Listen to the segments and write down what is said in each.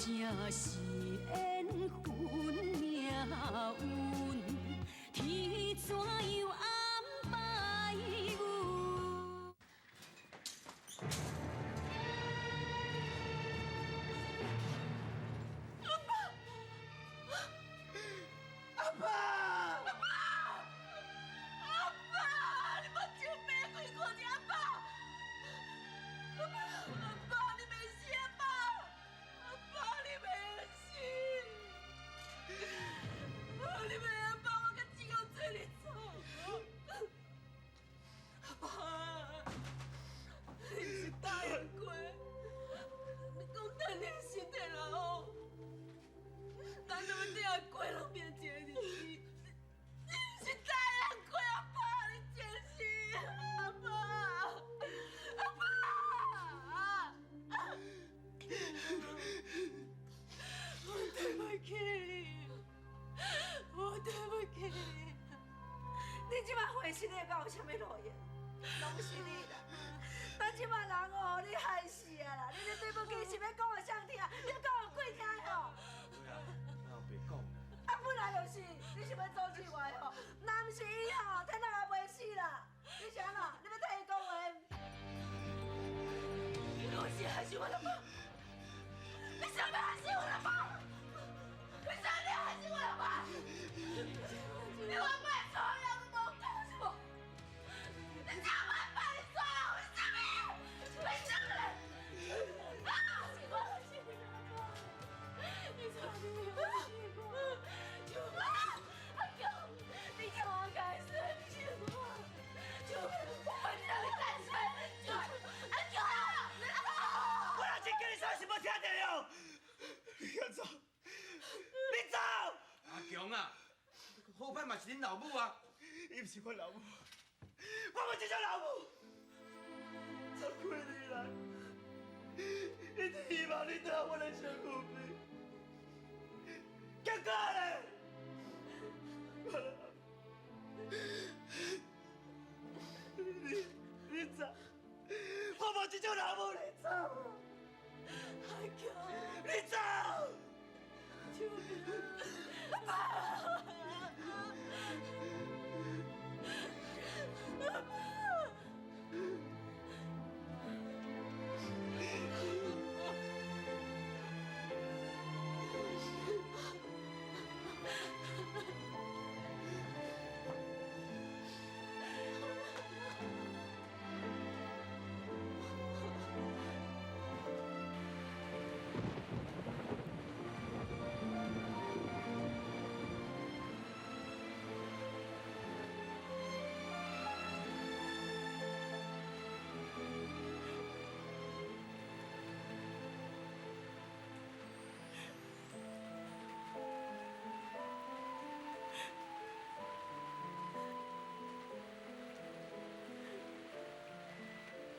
正是缘分命运，天怎样安排阮？阿爸，阿爸，阿爸，你目睭白开看者，阿爸，阿爸，阿爸，你袂死阿爸，阿爸你袂死，你袂阿爸，我甲只有做你走，阿爸，你是答应过，你讲等你身体老。咱怎么这样过拢变一个日子？你是答应过阿爸，你真是阿爸，阿爸！我对不起你，我对不起你。你这摆回心的讲有啥物路用？拢是你啦！咱这摆人哦，你害死啊啦！你这对不起是欲讲予谁听？你讲予鬼听吼？对啊，哪有白讲啦？啊，本来就是，你想欲阻止我的吼，若毋是伊吼，天仔也袂死啦！你是按怎？你欲替伊讲话？你讲是害死我老爸？你想欲害死我老爸？为啥你害死我老爸？你话拜错也无讲是无？你千万拜错啊！为啥物？为啥物？啊！是我害死你老爸，你错你害死我，就啊！阿强，你叫我该死，不是我，就我你让你干死，就阿强，我若真叫你走，是无听著了。你敢走？你走！阿强啊，好歹嘛是恁老母啊。伊毋是我老母，我无这种老母。十几年来，一直希望你倒来我的身躯边，结果咧，我你走，我无这种老母，你走，阿强，你走。救命！阿爸，阿爸。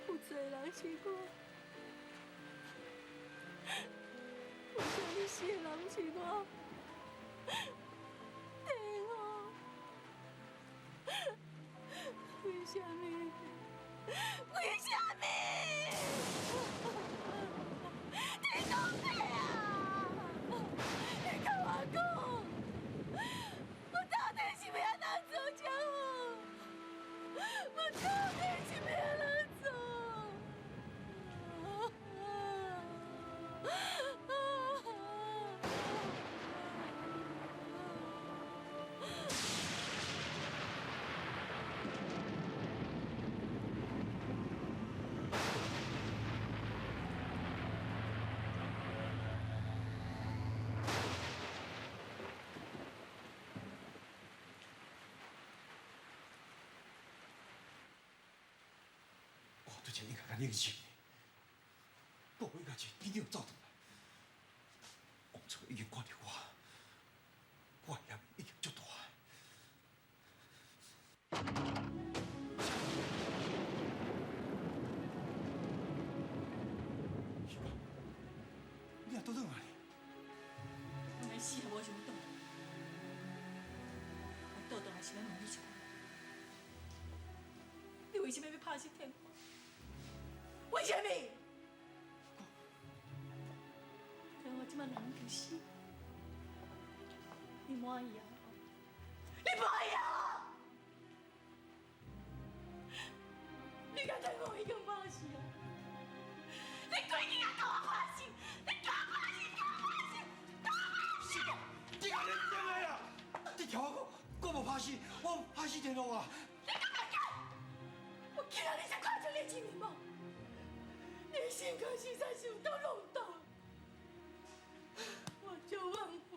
有罪人是我，为啥物死的人是我？天啊！为啥物？为啥物？天公伯啊！你共我讲，我到底是欲按怎做才好？我到底是欲按怎做？我对这应该较冷静，我应该是紧张走转来。王处已经看著我，我的压力已经足大。秀芳，你也倒转来？我连死也无想倒，我倒转来是欲问你一句：你为什么欲拍死天华？为什么？天华这摆這擺人去死，你滿意啊？你滿意啊？你敢對我已經放死啊？你規間仔共我拍死！你共我拍死！共我拍死！共我拍死！你甲你真的啊！你聽我講，我無拍死，我拍死天龍啊！你敢敢講？我見到你才看出你真面目，你的身軀實在是有夠浪蕩。我就怨恨，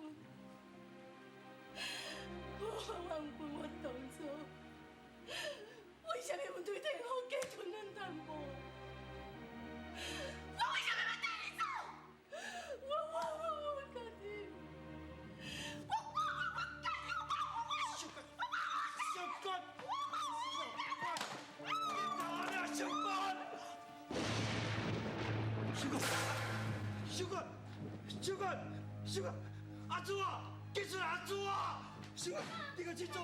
我怨恨我當初，為啥物毋對天父加吞咱淡薄？我為啥物欲綴你走？我怨恨我家己，我怨恨我家己，我小娟，小娟，你哪小娟？小娟，小娟，小娟，小娟，阿祖啊，紧出来，阿祖啊！小娟，你个去做？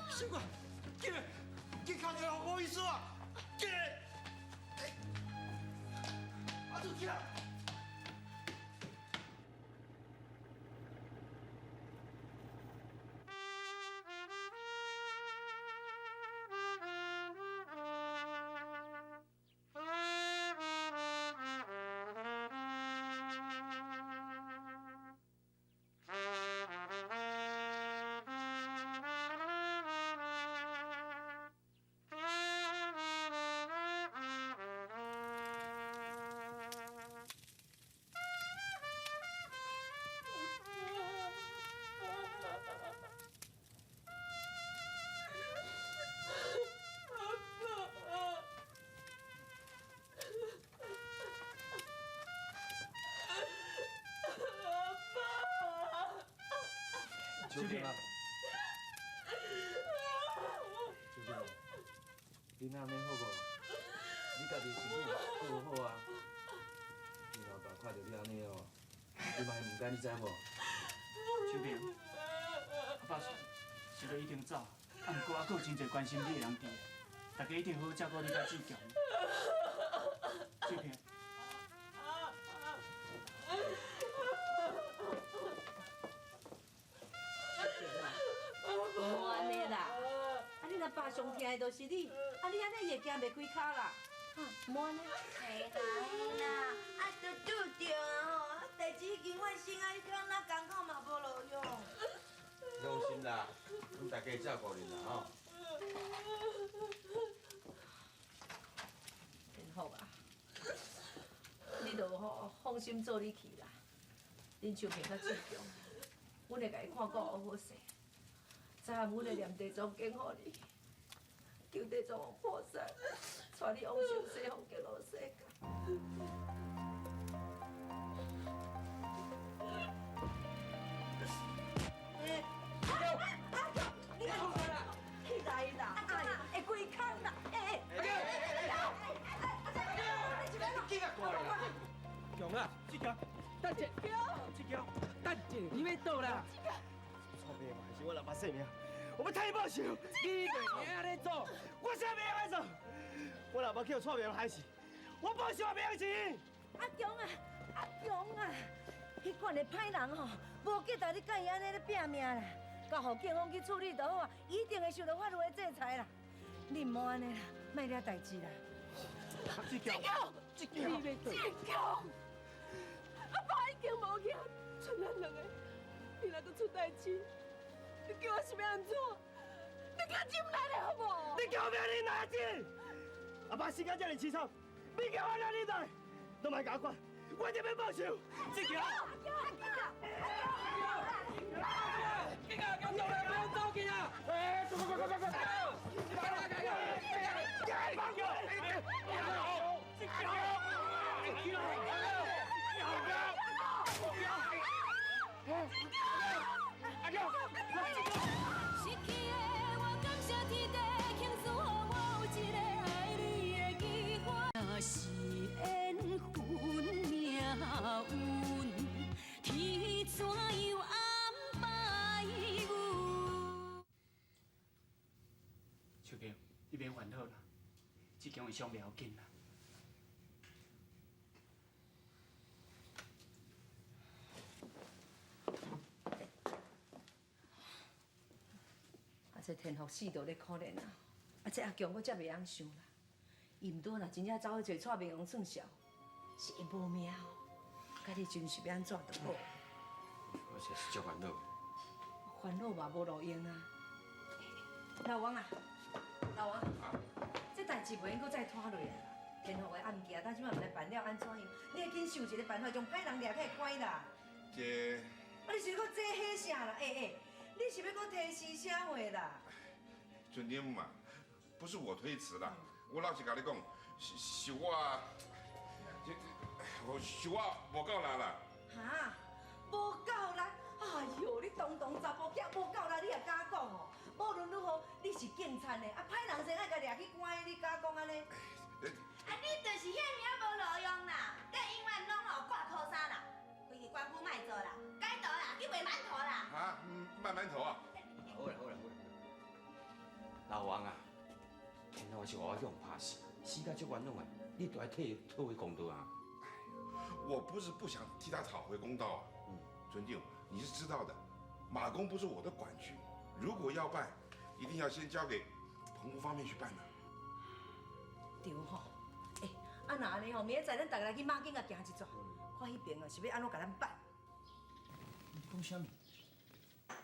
小娟，紧来，紧敲电话，不好意思啊，紧来。阿祖起来。秋萍啊，秋萍，你那免好无？你家己身体顾好啊。你老爸看著你按呢哦，你嘛会毋甘，你知无？秋萍，阿爸是咧已經走，啊，毋過猶閣有真濟關心你的人佇，大家一定好好照顧你佮志強。秋萍。無按呢啦，啊你若爸上疼的就是你，啊你按呢伊會行袂開跤啦，哈，無按呢。嘿啦嘿啦，啊都拄著啊吼，代誌已經發生啊，你講哪艱苦嘛無路用。放心啦，阮大家會照顧恁啦吼。天福啊，你就吼放心做你去啦，恁秋萍佮志強，阮會共伊看顧好好勢。昨暗阮會念地藏經予你，求地藏王菩薩帶你往生西方極樂世界。阿強，你來去啦去啦，哎，會規空啦，哎哎，你紧啊过来啦！強啊，志強，等者，志強，等者，你欲倒啦？是我老爸性命，我欲替伊报仇。你袂用按呢做，我啥袂用按做？我老爸去予蔡明害死，我报仇也袂用钱。阿强啊，阿强啊，彼款的歹人吼，无计值你佮伊按呢咧拼命啦，交予警方去处理就好啊，一定會受到法律的制裁啦。你毋好按呢啦，莫惹代誌啦。志強，志強，志強，阿爸已經無去，剩咱兩個，你若閣出代誌。你叫我是欲按怎？你較忍耐咧好無？你叫我欲忍耐子？阿爸死甲遮爾淒慘，你叫我哪忍耐？都莫共我管，我一定欲報仇。志強，阿強，阿強，警察，不要走去啊！哎，快快快快快！快快快！放我！志強，志強，阿強，失去的我感謝天地，慶祝予我有一個愛你的機會。若是緣分命運，天怎樣安排阮？秋萍，你免煩惱啦，志強會傷袂要緊啦。这天福死到咧可怜啊！啊，这阿强阁遮袂晓想啦。伊毋拄若真正走去找蔡明王算数，是会无命哦。佮你真是欲按怎就好。我实是足烦恼。烦恼嘛无路用啊。老王啊，老王，这代志袂用阁再拖落来啦。天福的案件，到这摆毋知办了按怎样？你会紧想一个办法，将歹人掠起来关啦。这，啊，你是阁这火啥啦？欸欸，你是欲阁提示啥话啦？春天嘛，不是我推辞啦，我老实共你讲，是是我，这我是我无够力啦。哈，无够力？哎哟，你堂堂查埔囝无够力，你也敢讲哦？无论如何，你是警察呢，啊，歹人先爱共掠去关，你敢讲按呢？啊，你就是遐尔啊无路用啦，佮永远拢哦挂箍衫啦，规个官府莫做啦，改道啦，去卖馒头啦。啊，卖馒头啊？好啦好啦好啦，老王啊，天我是我予人拍死，死甲足冤枉的，你著爱替伊讨回公道啊！我不是不想替他讨回公道啊，尊敬，你是知道的，马公不是我的管区，如果要办，一定要先交给澎湖方面去办的。对吼，欸，啊若按呢吼，明仔载咱逐个来去马警仔行一转，看彼边哦是欲按怎共咱办。你讲啥物？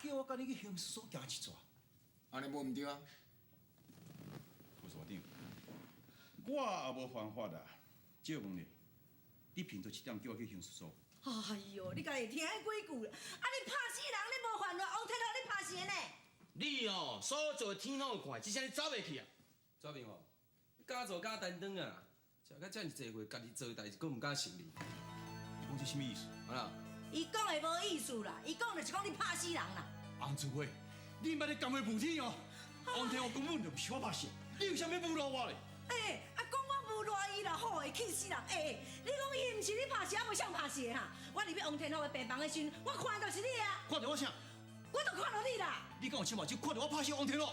叫我佮你去刑事所行一转？按呢无毋对啊。副所长，我也无犯法啊。借问你，你凭佗一点叫我去刑事所？哎哟，你家己听彼几句啦？啊，你拍死人，你无犯法，王天乐你拍死的呢？你哦，所做天拢有看，这声你走袂去啊？左明哦，你敢做敢担当啊！食到遮尔济岁，家己做代志，阁毋敢承认。你讲这啥物意思？啊啦，伊讲的无意思啦，伊讲就是讲你拍死人啦。洪志辉，你莫咧含糊瞒天哦！王天乐根本就毋是我拍死，你为啥物侮辱我咧？欸，啊，讲我侮辱伊啦，好会气死人！欸，你讲伊毋是你拍死，啊无谁拍死的哈？我入去王天乐的病房的时阵，我看到是你啊！看著我啥？我就看著你啦！你敢有亲目睭看著我拍死王天乐？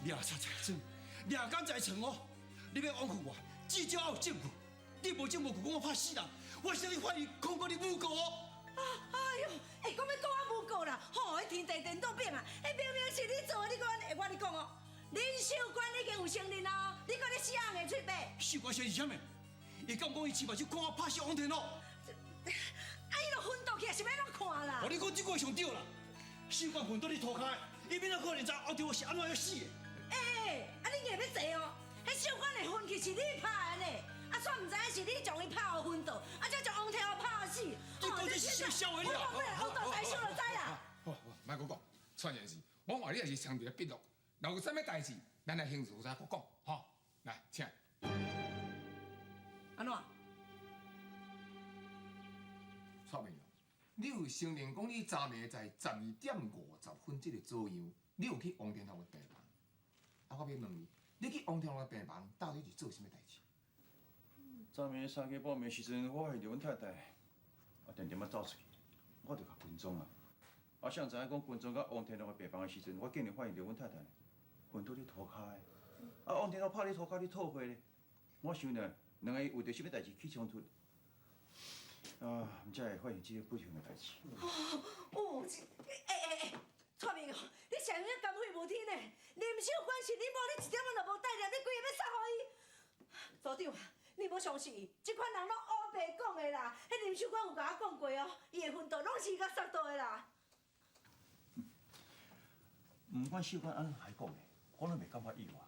掠贼在装，掠奸在床哦！你欲枉付我，至少要有证据。你无证无据讲我拍死人，我向你法院控告你诬告哦！啊，哎哟，欸，讲欲告我诬告啦？吼，彼天地颠倒变啊！彼明明是你做的，你阁按呢，我跟你讲哦，林秀官已经有承认哦，你阁咧死红的喙白？秀官承认啥物？伊敢讲伊亲目睭看我拍死王天乐？啊，伊都昏倒去，是欲按怎看啦？哦，你讲这句话上对啦。秀官昏倒伫涂跤，伊免怎可能知王天乐是按怎样死的？欸，啊你硬欲坐哦？彼秀官的昏去是你拍的呢，啊，煞毋知影是你将伊拍予昏倒，啊，才将王天乐拍死。你讲这是啥笑话？我讲，我大家想就知啦。好，好，莫阁讲，蔡先生，我看你也是签一个笔录，若有啥物代志，咱来刑事再阁讲，吼。来，请。按怎？蔡明，你有承认讲你昨暝在12点50分这个左右，你有去王天乐的病房？啊，我欲问你，你去王天乐的病房到底是做啥物代志？昨暝三更半暝时阵，我发现著阮太太，啊，定定仔走出去，我就共跟踪啊。啊，谁知影讲跟踪到王天乐的病房的时阵，我竟然发现著阮太太昏倒伫涂跤的。啊，王天乐拍伫涂跤咧吐血咧，我想呢，两个为著啥物代志起冲突，啊，毋才会发现这个不幸的代志。哦，这，欸欸欸，蔡明哦，你啥物甘肺无天呢？林秀官是你某，你一点仔都无带念，你规个欲杀予伊。组长，你无相信伊，这款人拢乌白讲的啦。彼林秀官有共我讲过哦，伊的昏倒拢是伊共杀倒的啦。毋管秀官按怎讲的，我拢袂感觉意外，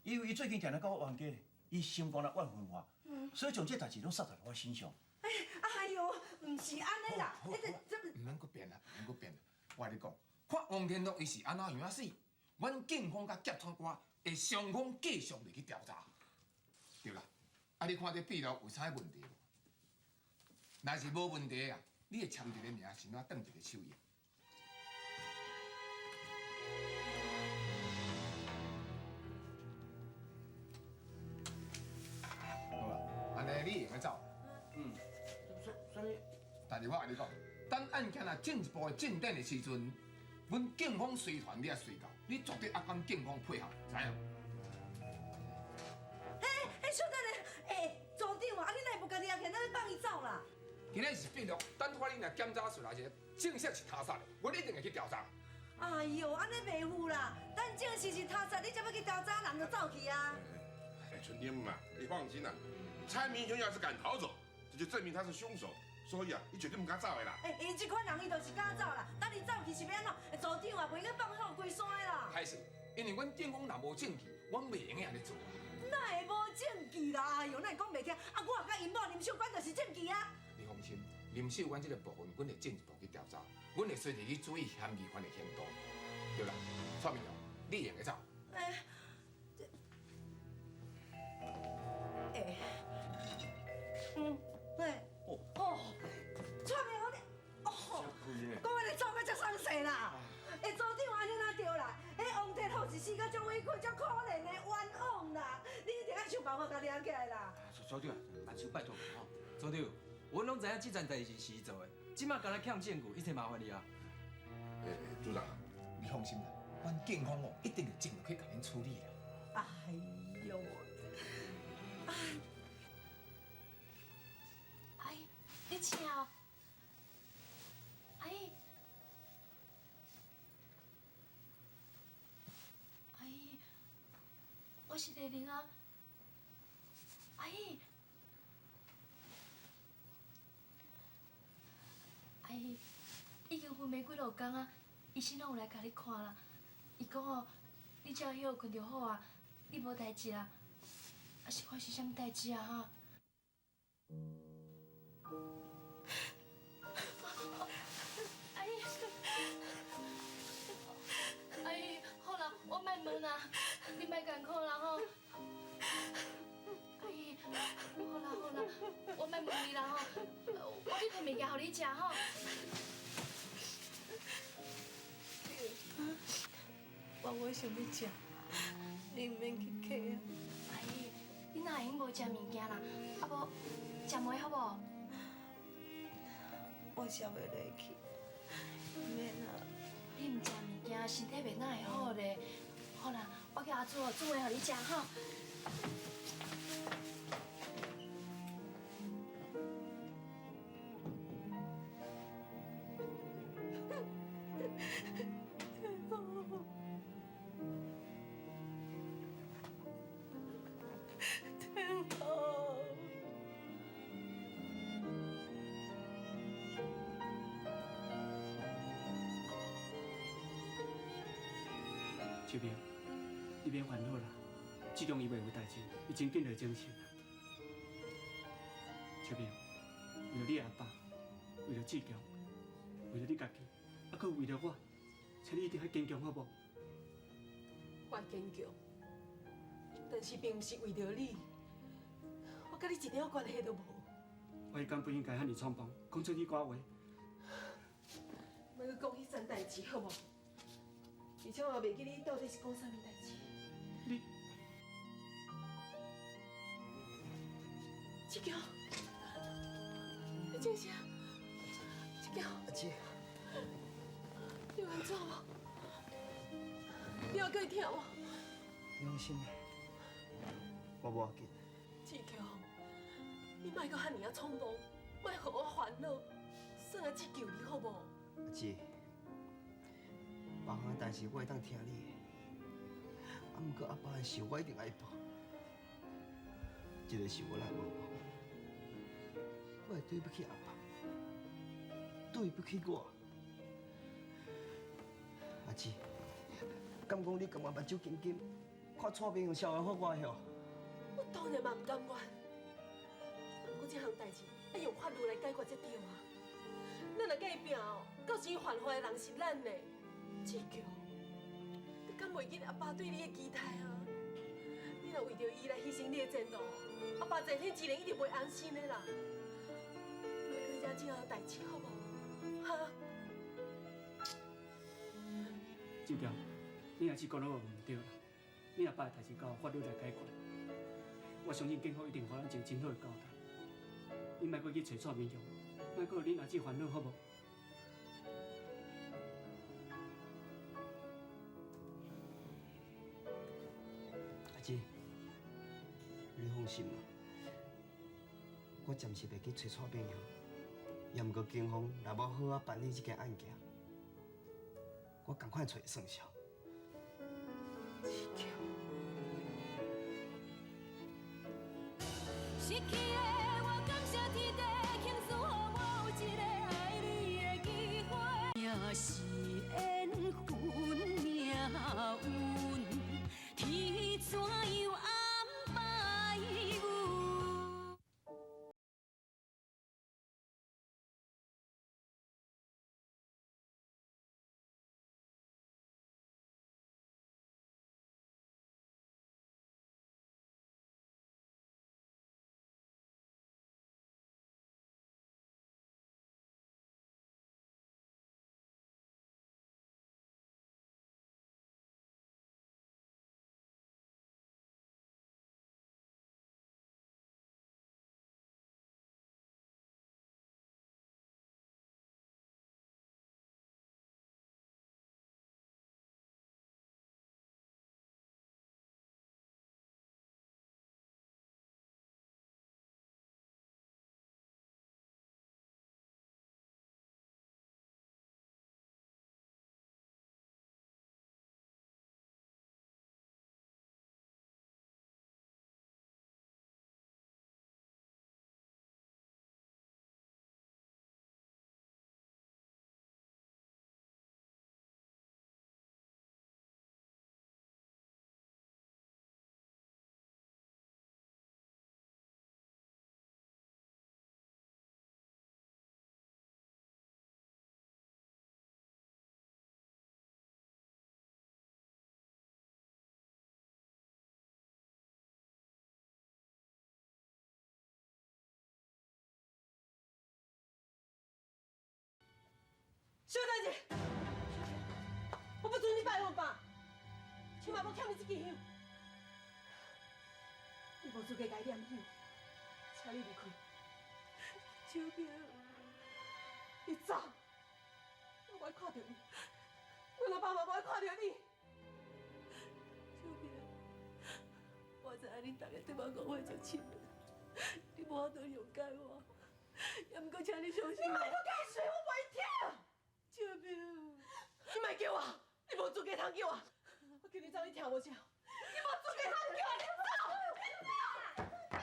因为伊最近定定共我冤家，伊心肝来怨恨我，所以将这代志拢杀在我身上。哎哟，毋是按呢啦，彼个这毋免阁辩啦，毋免阁辩啦。我共你讲，看王天乐伊是按怎样仔死，阮警方佮检察官会双方继续入去调查，对啦。啊，你看这笔录有啥问题无？若是无问题啊，你会签一个名，是怎当一个手印？好啊，按呢你会用走。嗯，啥物？但是我共你讲，等案件若进一步的进展的时阵，阮警方随团你也随到，你绝对爱跟警方配合，知影无？欸，小等下，欸，组长啊，啊你哪会无家己掠起来，哪欲放伊走啦？今仔是笔录，等法院若检查出来一个证实是他杀的，阮一定会去调查。哎呦，按呢袂赴啦！等证实是他杀，你才欲去调查，人就走去啊。哎，春天嘛，你放心啦，蔡明雄要是敢逃走，这就证明他是凶手，所以啊，伊绝对毋敢走的啦。哎，伊这款人伊就是敢走啦，等伊走去是欲按怎？组长啊，袂去放虎归山的啦。歹势，因为阮警方若无证据，阮袂用得按呢做啊。哪会无证据啦？哎呦，哪会讲袂听？啊，我佮𪜶某林秀娟就是证据啊。你放心，林秀娟这个部分，阮会进一步去调查，阮会随时去注意嫌疑犯的行动。对啦，蔡明雄，你会用得走。哎，这，哎，嗯，对，哦，蔡明雄你，哦，讲安呢走甲遮爽势啦。哎，组长按呢哪对啦？彼王天乐是死甲足委屈、足可怜的冤枉啦！你一定爱想办法共掠起来啦。组长，万事拜托吼。组长，阮拢知影这件代志是伊做的，这马干焦欠证据，一切麻烦你啊。哎，组长，你放心啦，阮警方哦一定会尽力去共恁处理啦。哎呦，阿姨，你请哦。阿姨，阿姨，我是丽玲啊。阿姨，阿姨，已经昏迷几落工啊，医生拢有来共你看啦。伊讲哦，你只要歇困就好啊，你无代志啦。啊是发生啥物代志啊？哈？阿姨，阿姨，好啦，我莫问啦，你莫艰苦啦吼。阿姨，好啦好啦，我莫问你啦吼，我去提物件予你食吼。我无想欲食，你毋免去客啊。阿姨，你哪会用无食物件啦？啊无，食糜好无？我食袂落去，免啦。你毋食物件，身体袂哪会好咧。好啦，我叫阿祖煮糜予你食吼。秋萍，你免烦恼啦，志强伊袂有代志，伊真紧就会精神啦。秋萍，为了你阿爸，为了志强，为了你家己，啊，阁为了我，请你一定爱坚强，好无？我会坚强，但是并毋是为著你，我佮你一点仔关系都无。我彼工不应该遐尔冲动，讲出彼寡话。莫阁讲彼层代志，好无？而且我也袂记你到底是讲啥物代志。你，志强，你这是？志强，阿姐，你有按怎无？你还阁会疼无？你放心，我无要紧。志强，你莫阁遐尔仔冲动，莫予我烦恼，算阿姊救你好无？阿姊，别项的代志我会当听你的，啊，毋过阿爸的仇我一定爱报。这个是我来无，我会对不起阿爸，对不起我。阿姊，敢讲你甘愿目睭金金，看蔡明雄消完发我哟？我当然嘛毋甘愿，不过这项代志爱用法律来解决才对啊。咱若共伊拼哦，到时犯法的人是咱呢。志强，你敢袂记得阿爸对你的期待啊？你若为著伊来牺牲你的前途，阿爸在天之灵一定袂安心的啦。莫阁惹这项代志好无？哈？志强，你若是讲了我毋对啦，你阿爸的代志交法律来解决，我相信警方一定予咱一个真好的交代。你莫阁去揣蔡明雄，莫阁予恁阿姊烦恼好无？阿姊，你放心啦，我暂时袂去揣蔡明雄，也毋过警方若無好好辦理這件案件，我仝款揣會算數。失去的我感謝天地，慶賜予我有一个愛你的機會。也是緣分命運，天怎樣安排阮？小等者，我不准你拜阮爸，起码无欠你这支香。你无资格共伊念香，请你离开。秋萍，你走，我无爱看著你，阮阿爸嘛无爱看著你。秋萍，我知影恁逐个对我误会足深的，你无法度谅解我，也毋过请你相信我。你莫阁解释，我袂听。秋萍，你莫叫我，你无资格通叫我，我叫你走，你听无啥？你无资格通叫我，你走，你走，你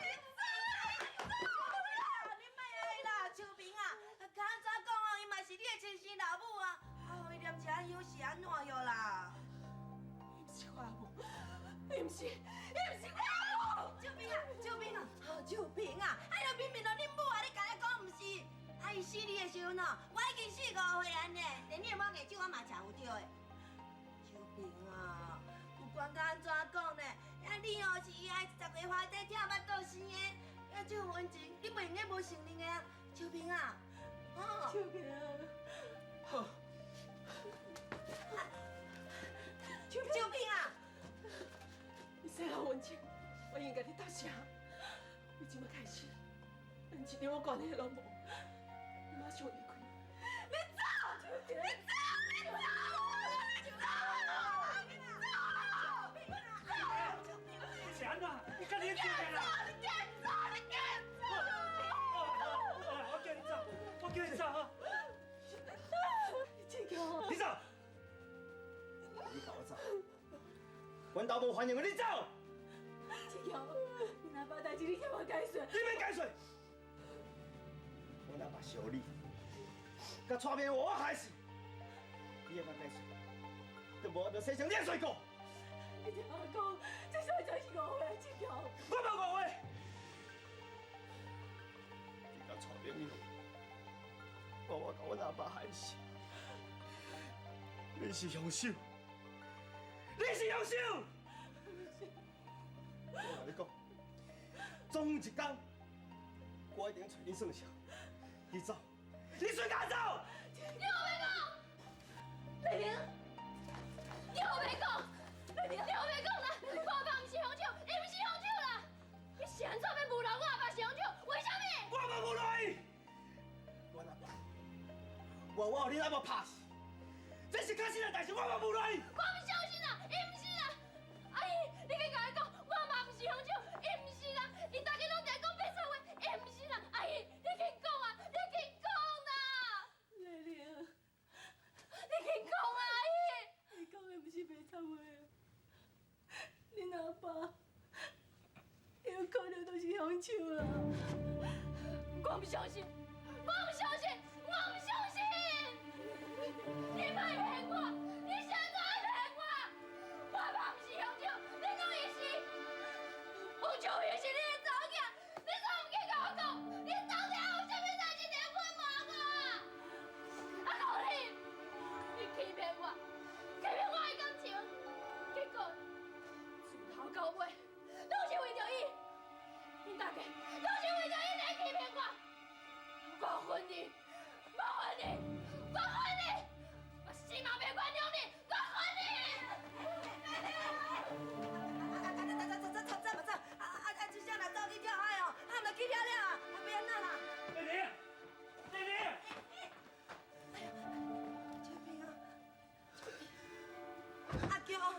走，你莫按呢啦，秋萍啊，较按怎讲哦，伊嘛是你的亲生老母啊，啊，予伊念一下香是按怎样啦？伊毋是我阿母，伊毋是，伊毋是我阿母。秋萍啊，秋萍啊，秋萍啊，哎呀，明明就恁母啊，你共伊讲毋是？啊，伊死你的时阵哦，我已经45岁啊呢，连你的满月酒我嘛食有著的。秋萍啊，不管佮按怎讲呢，啊你哦是伊爱十个花底疼腹肚生的，啊这份恩情你袂用得无承认的啊，秋萍啊，哦，秋萍，好，秋萍啊，你细汉温情，我应该你答谢。你这摆开始，连一点仔关系拢无。你马上离开！你走！你走！你走！你走！你走！是按怎？你赶紧走啦！你赶走！你赶走！我叫你走，我叫你走哈！这个，你走！你共我走！阮兜无欢迎你走！这个，你阿爸代志你听我解释。你免解释。阮阿爸烧你，共蔡明我害死，你会捌解释？都无法度洗成你的罪过。你听我讲，这实在是误会，志强。我无误会。你共蔡明我共阮阿爸害死，你是凶手，你是凶手。我共你讲，总有一天，我一定揣你算数。你走，你随家走。你后欲讲，丽萍，你后欲讲，丽萍，你后欲讲啦！我阿爸毋是凶手，伊毋是凶手啦！你是按怎欲诬赖我阿爸是凶手？为啥物？我无诬赖伊，阮阿爸，我予恁阿母拍死，这是确实的代志，我无诬赖伊。我毋相信啦，伊毋是啦！阿姨，你紧共伊讲，我阿妈毋是凶手，伊毋是啦！𪜶逐家拢伫讲白贼话，伊毋是啦！阿姨，你紧讲啊，你紧讲啦！忏悔啊！恁阿爸有可能就是凶手啦！我毋相信，我毋相信，我毋相信！你莫骗我，你是按怎骗我？我爸毋是凶手，你讲伊是？王秋萍是你的查某囝，你煞毋去共我讲？你到底还有啥物代志伫咧隐瞒我？啊，讲你，你欺骗我，欺骗我的感情，结果自头到尾拢是为著伊，恁大家拢是为著伊来欺骗我。我恨你，我恨你，我恨你，我死嘛袂原谅你，我恨你！啊啊啊！走走走走走！啊啊啊！这声若走去跳海哦，啊，毋就去了了啊，啊，欲按怎啦？丽玲，丽玲，哎呀，秋萍啊，秋萍，阿强，阿强。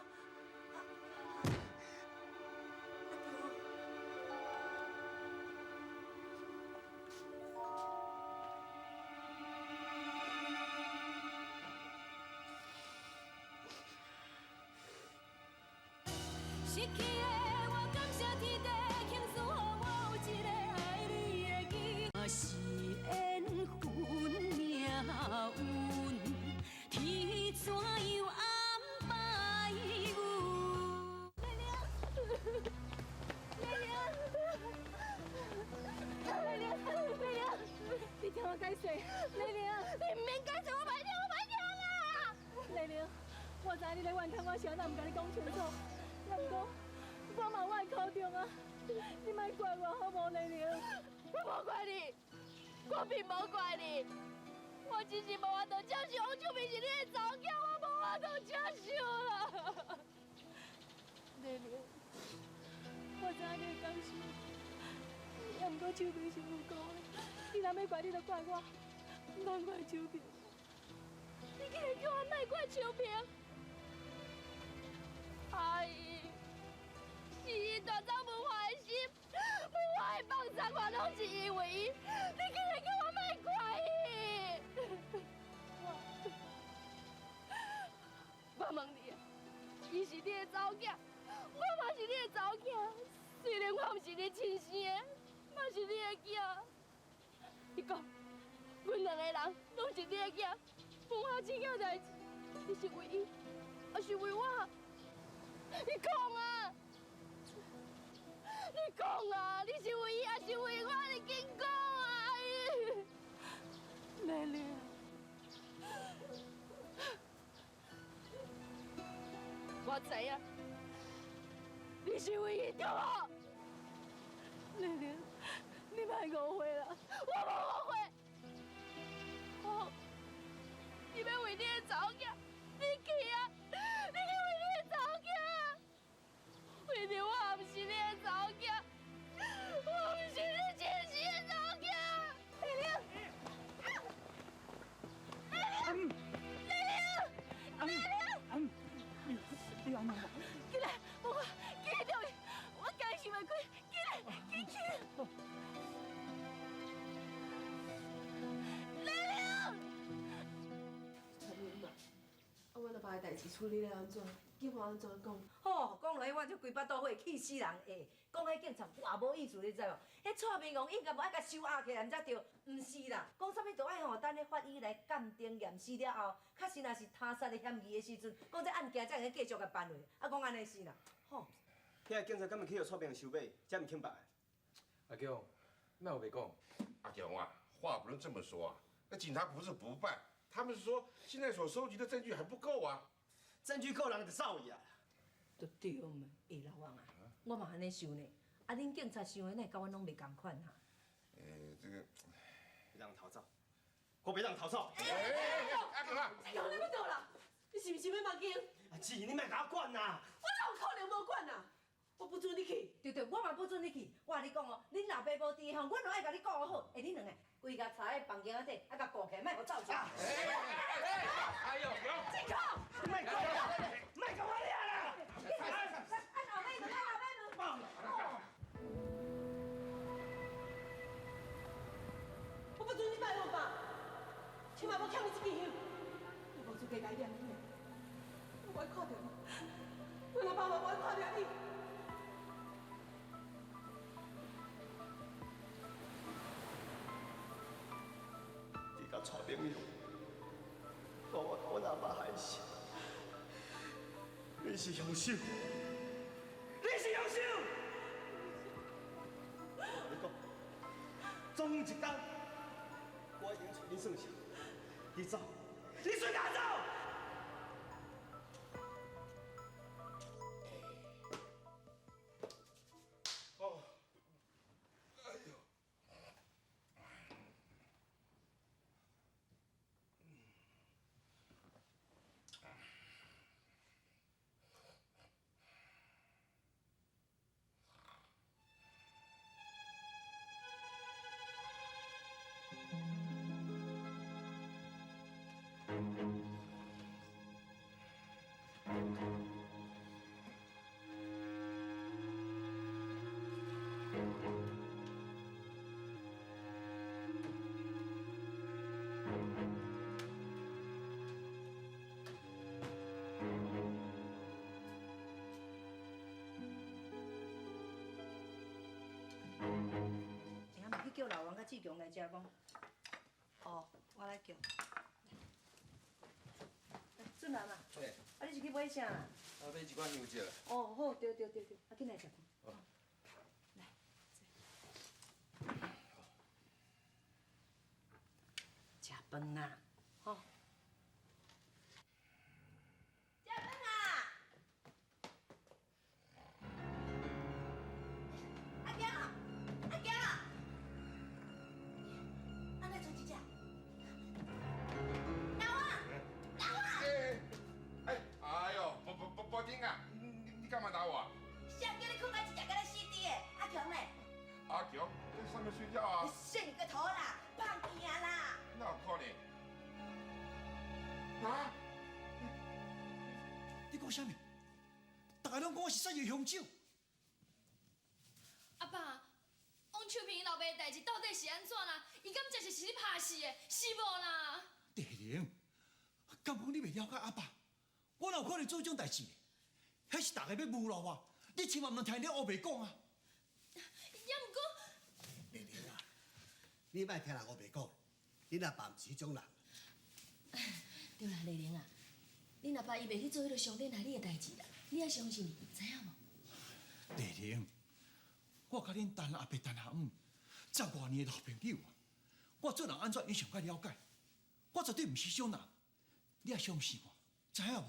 失去的我感谢天地，庆祝予我有一个爱你的机会。是缘分命运，天怎样安排阮？丽玲，丽玲，丽玲，丽玲，你听我解释，丽玲，你毋免解释，我袂听，我袂听啦！丽玲，我知你咧怨叹我，是按怎毋共你讲清楚。也毋过，我嘛有我的苦衷啊！你莫怪我好无，丽玲？我无怪你，我并无怪你，我只是无法度接受王秋萍是你的查某囝，我无法度接受啦。丽玲，我知影你的感受，也毋过秋萍是无辜的，你若欲怪你就怪我，毋通怪秋萍。你竟然叫我莫怪秋萍？阿姨，是伊带走文华的心，文华的放纵，我拢是因为伊。你竟然叫我莫怪伊！我问你，伊是你的查某囝，我嘛是你的查某囝。虽然我毋是你亲生的，嘛是你的囝。你讲，阮两个人拢是你的囝，文华这件代志，你是为伊，抑是为我？你讲啊！你讲啊！你是为伊，抑是为我？你紧讲啊！阿姨，丽玲，我知影，你是为伊对无？丽玲，你莫误会啦，我无误会。好，你欲为你的查某囝，你去啊！你去为你的查某囝，为著我毋是你的查某囝，我毋是你亲生的查某囝。丽玲，丽玲，丽玲，丽玲，你按怎？起来，无我紧去伊，我惊伊想袂开，起来，紧去。丽玲。陈明嘛，啊，阮阿爸的代志处理了按怎？警方按怎讲？吼，讲落去我就规腹肚火，气死人！欸，讲彼警察偌无意思，你知无？彼蔡明王应该无爱共收押起来，毋才对。毋是啦，讲啥物都爱吼，等彼法医来鉴定验尸了后，确实若是他杀的嫌疑的时阵，讲这案件才会继续共办落。啊，讲按呢是啦，吼。遐个警察敢毋去予蔡明王收买，才毋肯办。阿强，莫有白讲。阿强啊，话不能这么说啊。那警察不是不办，他们是说现在所收集的证据还不够啊。证据够，人就走去啊。就对嘛，欸，老王啊，我嘛按呢想呢。啊，恁警察想的哪会佮阮拢袂仝款哈？这个，袂当逃走，我袂当逃走。阿强啊，志强，你欲倒啦？你是毋是欲目镜？阿姊，你莫共我管啦！我哪有可能无管啊？我不准你去。对对，我嘛不准你去。我共你讲哦，恁老爸无伫吼，阮就爱共你顾好。欸，恁两个规共藏喺房间仔底，啊，共顾起来，莫予走出。哎呦，志强，莫管啦，莫共我掠啦！按后尾门，按后尾门。我不准你拜我爸，起码我欠你这支香，你无资格来念我。我爱看著你，朋友，看我共阮阿爸害死，你是凶手，你是凶手！我共你讲，总有一天，我一定揣你算账。你走，你随家走。欸，啊，嘛去叫老王佮志强来食无？哦，我来叫。俊男啊，啊，你是去买啥啦？啊，买一寡香蕉。哦，好，对对对对，啊，紧来食饭。来，坐。食饭啦，吼。食饭啊！阿强，阿强，啊，哪剩一只？老王，老王！哎哎呦，布布布布丁啊，你干嘛打我？谁叫你睏到一只敢若死猪的？阿强呢？阿强在上面睡觉啊。睡你个头啦，放屁啊啦！那有可能？啊？你讲啥物？大家拢讲我是杀人凶手。阿爸，王秋萍老爸的代志到底是按怎啦？伊敢真是是你拍死的，是无啦？丽玲，敢讲你袂了解阿爸？我哪有可能做这种代志？彼是大家欲侮辱我，你千万毋通听你乌白讲啊！也毋过，丽玲啊，你莫听人乌白讲，恁阿爸毋是彼种人。对啦，丽玲啊，恁阿爸伊袂去做彼个伤天害理的代志啦，你爱相信伊，知影无？丽玲，我佮恁陈阿伯、陈阿姆十外年的老朋友啊，我做人按怎，伊上较了解。我绝对毋是彼种人，你爱相信我，知影无？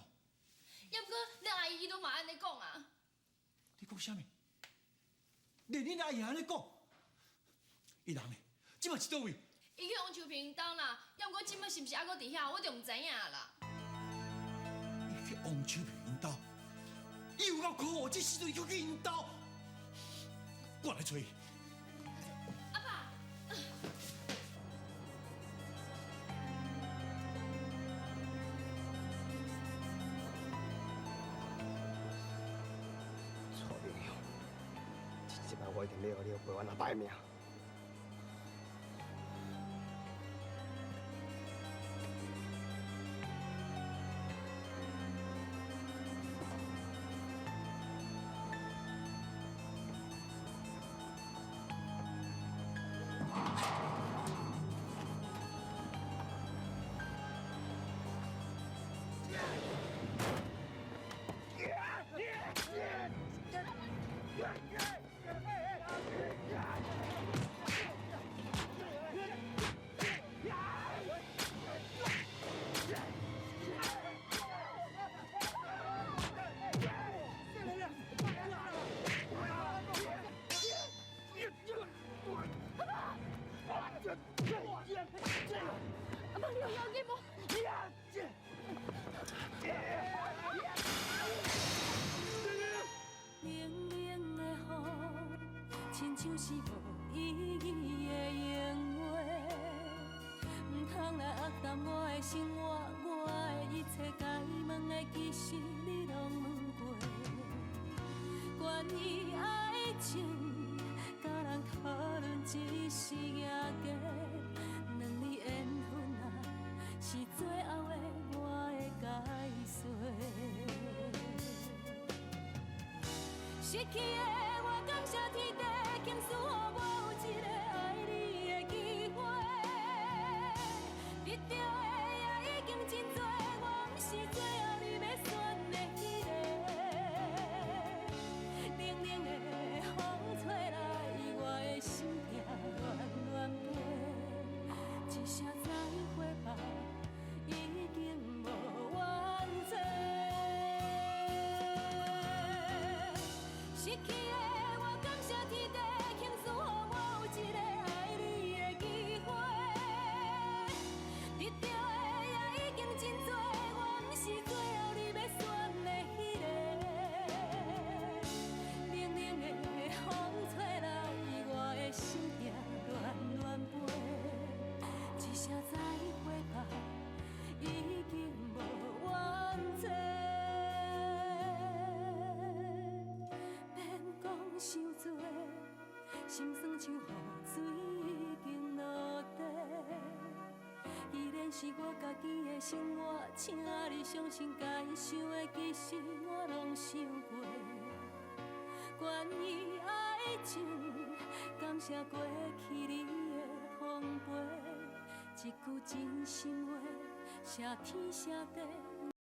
也毋过，恁阿姨伊拢嘛按呢讲啊。你讲啥物？连恁阿姨按呢讲，伊人呢？这摆伫佗位？伊去王秋萍兜啦，也毋过这摆是毋是犹阁伫遐，我就毋知影啦。伊去王秋萍兜，伊有够可恶！这时阵伊阁去𪜶兜，我来揣伊。阿爸。蔡明勇，这摆我一定要予你赔阮阿爸的命。阿爸，你有要紧无？冷冷的雨，亲像是无意义的闲话，毋通来压淡我的生活，我的一切该问的其实你拢问过。关于爱情，佮人讨论只是赢家，两字缘分啊，是最后的我的解说。失去的我感谢天地，倾输予我有一个爱你的机会。平得著的也已經真濟，我毋是最後你欲選的彼个。冷冷的風吹來，我的心痛亂亂飛，一聲再會吧，已經無怨嗟。失去的我感謝天地，慶賜予我有一个愛你的機會。得著的也已經真濟，我毋是最後你欲選的彼个。冷冷的風吹來，我的心痛亂亂飛，一聲再會吧，已經無怨嗟。免講傷濟，心酸像雨水已經落地。既然是我家己的生活，請你相信，該想的其實我攏想過。關於愛情，感謝過去你的奉陪，一句真心話，謝天謝地，